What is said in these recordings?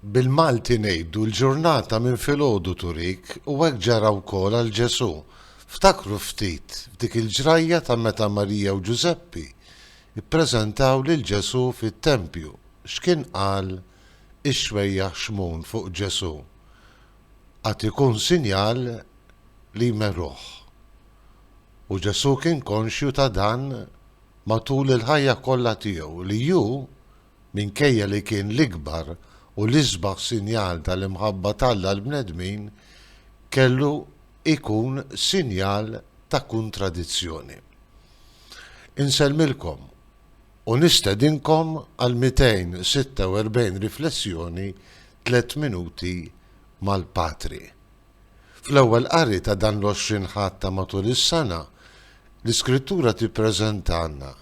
Bil-Malti ngħidu l-ġurnata minn filgħodu turik u hekk ġara wkoll għal Ġesù. Ftakru ftit f'dik il-ġrajja ta' meta Marija u Ġużeppi ppreżentaw lil Ġesù fit-tempju. X'kien qal ix-xwejjaħ Xmun fuq Ġesù? Għad ikun sinjal li jmerruh. U Ġesù kien konxju ta' dan matul il-ħajja kollha tiegħu li hu minkejja li kien l-ikbar u l-isbaħ sinjal tal-imħabba t'Alla għall-bnedmin, kellu jkun sinjal ta' kuntradizzjoni. Insellmilkom u nistedinkom għal 246 riflessjoni Tlett Minuti mal-Patri. Fl-ewwel qari ta' dan l-20 Ħadd ta' matul is-sena, l-Iskrittura tippreżentalna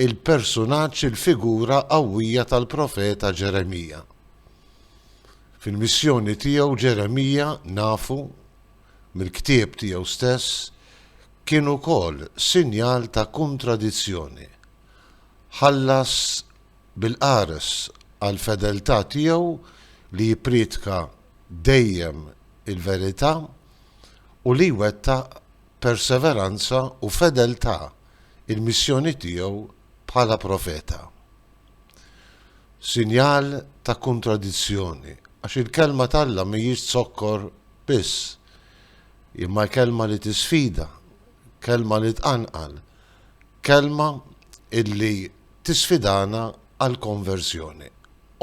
il-persunaġġ, il-figura qawwija tal-profeta Ġeremija. Fil-missjoni tiegħu Ġeremija nafu mill-ktieb tiegħu stess kien ukoll sinjal ta' kuntradizzjoni. Ħallas bil-qares għall-fedeltà tiegħu li jippriedka dejjem il-verità u li jwettaq b'perseveranza u fedeltà il-missjoni tiegħu bħala profeta. Sinjal ta' kuntradizzjoni, għax il-Kelma t'Alla mhijiex zokkor biss, imma kelma li tisfida, kelma li tqanqal, kelma illi tisfidana għall-konverżjoni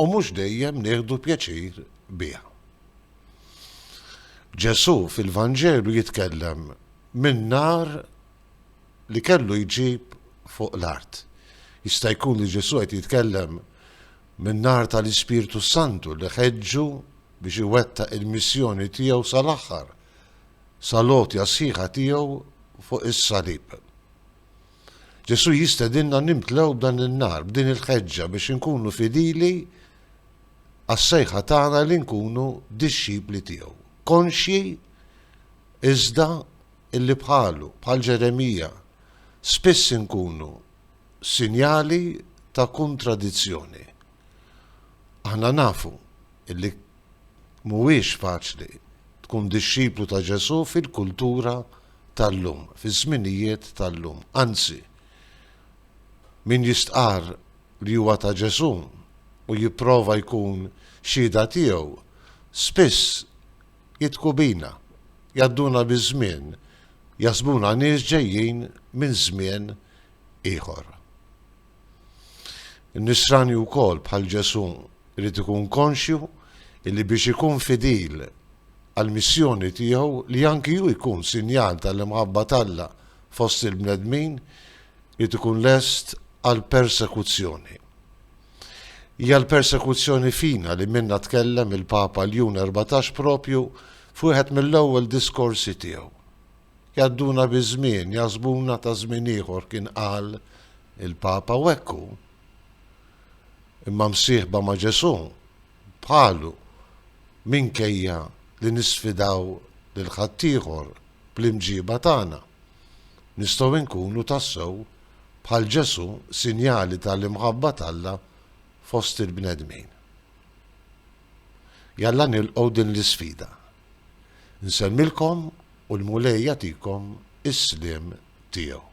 u mhux dejjem nieħdu pjaċir biha. Ġesù fil-Vanġelu jitkellem min-nar li kellu jġib fuq l-art. Jista' jkun li Ġesù qed jitkellem min-nar tal-Ispirtu s-Santu li ħeġġu biex iwettaq il-missjoni tiegħu sal-aħħar, sal-għotja sħiħa tiegħu fuq is-salib. Ġesù jistedinna nimtlew b'dan in-nar, b'din il-ħeġġa biex inkunu fidili għas-sejħa tagħna li nkunu dixxipli tiegħu. Konxji iżda illi bħalu, bħal Ġeremija, spiss inkunu sinjali ta' kuntradizzjoni. Aħna nafu illi mhuwiex faċli tkun dixxiplu ta' Ġesù fil-kultura tal-lum, fiż-żminijiet tal-lum. Anzi, min jistqarr li huwa ta' Ġesù u jipprova jkun xhieda tiegħu, spiss jidħku bina, jgħadduna biż-żmien, jaħsbuna nies ġejjin minn żmien ieħor. In-Nisrani wkoll bħal Ġesù jrid ikun konxju illi biex ikun fidil għall-missjoni tiegħu li anki hu jkun sinjal tal-imħabba t'Alla fost il-bnedmin, irid ikun lest għall-persekuzzjoni. Hija l-persekuzzjoni fina li minnha tkellem il-Papa Ljun 14 propju f'wieħed mill-ewwel diskorsi tiegħu. Jgħadduna biż-żmien, jaħsbuna ta' żmien ieħor kien qal il-Papa u hekk hu. Imma msieħba ma' Ġesù, bħalu, minkejja li nisfidaw lil ħaddieħor bl-imġiba tagħna, nistgħu nkunu tassew bħal Ġesù sinjali ta' l-imħabba t'Alla fost il-bnedmin. Jalla nilqgħu din l-isfida. Insellmilkom u l-Mulej jagħtikom is-sliem tiegħu.